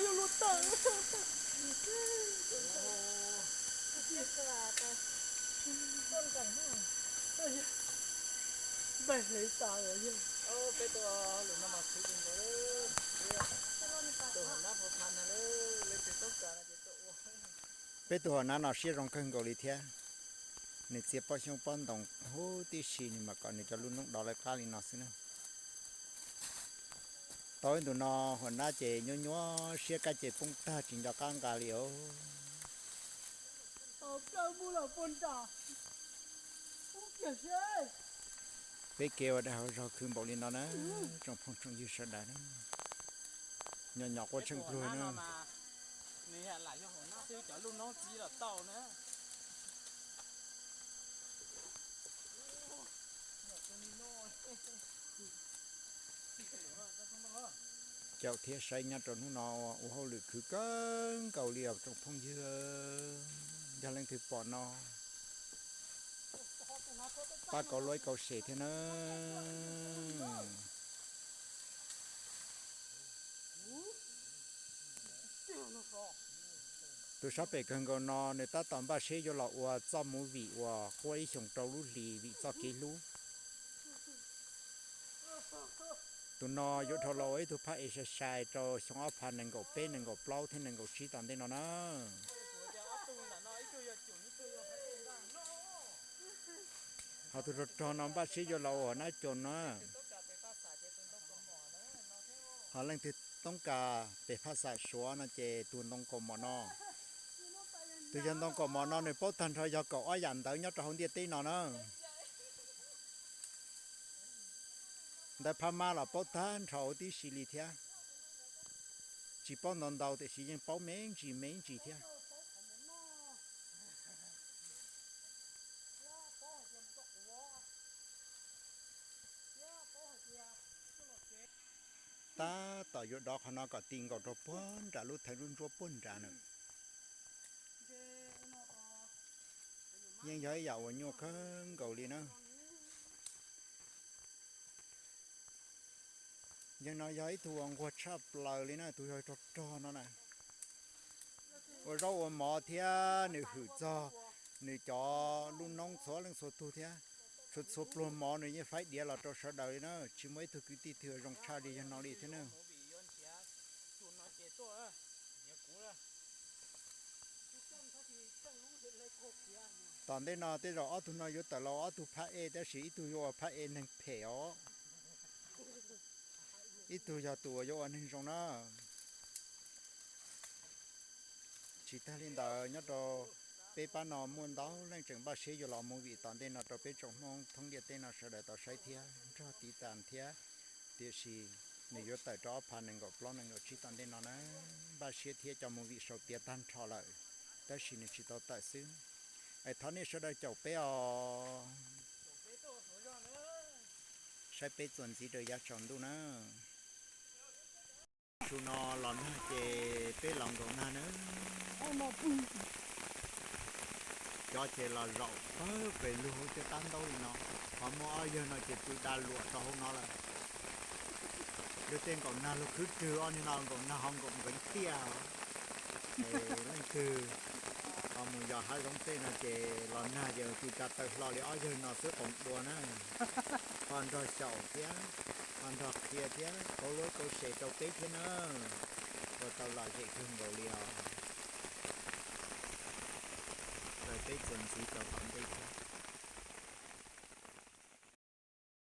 Yog luag tawm. Peb tus hauv nab no siab zoo kawg nkaus li thiab. Nws txiav pob xyoob pob ntoos huv tib si, nws mam kom nws cov lub noob dov lawv qab li no xwb na. Tau ib ntus no hauv nab ces nyuaj nyuaj siab, kab ces poob tag tsis nco qab nqa li os. Peb kev ua dab hauv zog khwv npaum li no na, tsoom phooj tsoom ywg sawv daws na. Nyo nyom quaj tsheej pluag na. Caum thiab saib nyob rau hnub no ua hauj lwm khwv kawg nkaus li os tsoom phooj ywg. Yog leej twg pom no pab kauv luab kauv sem thiab na. Tus sab pem kawg nkaus no nws tab tom npaj siab yuav los ua txoj movie uas quaj ib xyoos rau lub hlis vim txoj kev hlub. Tus no yuav dhau los ua ib tug phab es sai sai rau xyoo ob phav nees nkaum peb, nees nkaum plaub thiab nees nkaum tsib tom ntej no na. Ho tus rog rog no npaj siab yuav los ua nab coos na. Ho leej twg toob kas pem phaj xam suav no ces tus ntoo kaus mom no. Tus yog ntoo kaus mom no nws paub tag nrho yog kaum ob yam ntawv nyob rau hauv ntiaj teb no na. Ntawv phab mab los paub tag nrho huv tib si li thiab. Tsis paub ntau ntau tiam sis yeej paub me ntsis me ntsis thiab. Tab tom yuav dov qhov no kom ti nkaus rau puag nram lub thawv lub ntsuab puag nrad na. Yeej yog ib yam uas nyuaj kawg nkaus li na. Yog no yog ib tug uas nquag tshaj plaws li na, tus yog rog rog no na. Ua zaub ua mov thiab nws hwm txog nws cov lub noob txhua leej txhua tug thiab. Txhua txhua pluag mov nws yeej faib diav los rau sawv daws li na, tsis muaj ib tug kwv tij twg zoo tshaj li yog no li thiab na. Tom ntej no tej zaum ob tug no yuav tawm los ob tug phab ej, tab sis ib tug yuav ua phab ej neeg phem os, ib tug yog tus uas yuav ua neeg zoo na. Tsis tag li ntawd, nyob rau peb pab no muaj ntau leej tseem npaj siab yuav los movie tom ntej no rau peb tsoom Hmoob thoob ntiaj teb no sawv daws tau saib thiab nrog tiv tas thiab. Tiam sis nws yuav tawm rau ob phav nees nkaum plaub nees nkaum tsib tom ntej no na, npaj siab thiab cov movie sau tiav tag nrho lawm, tab sis nws tsis tau tawm xwb. Es thov nej sawv daws caum peb os, saib peb txuas ntxiv rau yav tsaus ntuj na. Su no los nag ces peb los nkaum nag na. Cov ces los zaum pawg pes lug hauv tej qab ntaub li no, ho muaj ob yawg no ces pw da luam rau hauv no lawm. Luag tej nkaum nag luag khwb rwg, ob niag no nkaum nag ho nkaum nkeev tiaj. Es leej twg ho mus yos hav zoov tej no ces los nag ces tus tsa taw hlo li ob yawg no xwb qoos dua na. Ho nrog xyaum thiab, ho nrog qhia thiab kauv luab kauv sem rau peb thiab na. Ua tau lom zem kawg nkaus li os. Raws peb txuas ntxiv rau tom ntej thiab.